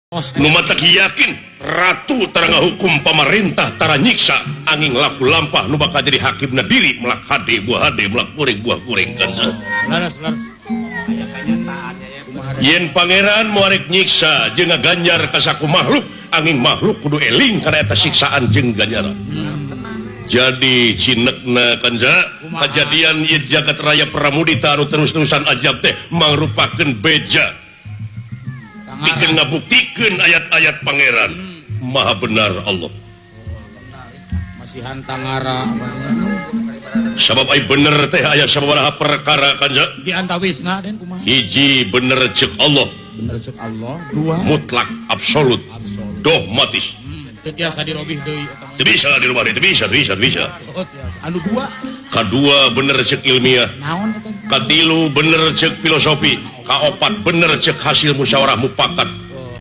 Nu matak yakin ratu tara ngahukum, pamarentah tara nyiksa, angin laku lampah nu bakal jadi hakimna diri melak hade buah hade, melak kuring buah kuring kan. Leres, leres. Aya kanyataannya ya. Yen pangeran moal nyiksa jeung ngaganjar ka saku makhluk, angin makhluk kudu eling kana eta siksaan jeung ganjaran. Jadi cinekna kanza, kejadian ieu jagat raya Pramudita anu terus-terusan ajab teh mangrupakeun beja pikeun ngabuktikeun ayat-ayat pangeran maha benar Allah. Masihan tangara. Sabab ai bener teh aya sababaraha perkara kanza. Di antawisna, Den, kumaha? Hiji, bener cek Allah. Bener cek Allah, dua. Mutlak, absolut. Absolut. Dogmatis. Teu tiasa dirobih deui eta mah. Teu bisa dirubah deui, teu bisa, teu bisa, teu bisa. Oh, tiasa. Anu dua? Kadua, bener cek ilmiah. Naon eta? Katilu, bener cek filosofi. Kaopat, bener cek hasil musyawarah mufakat.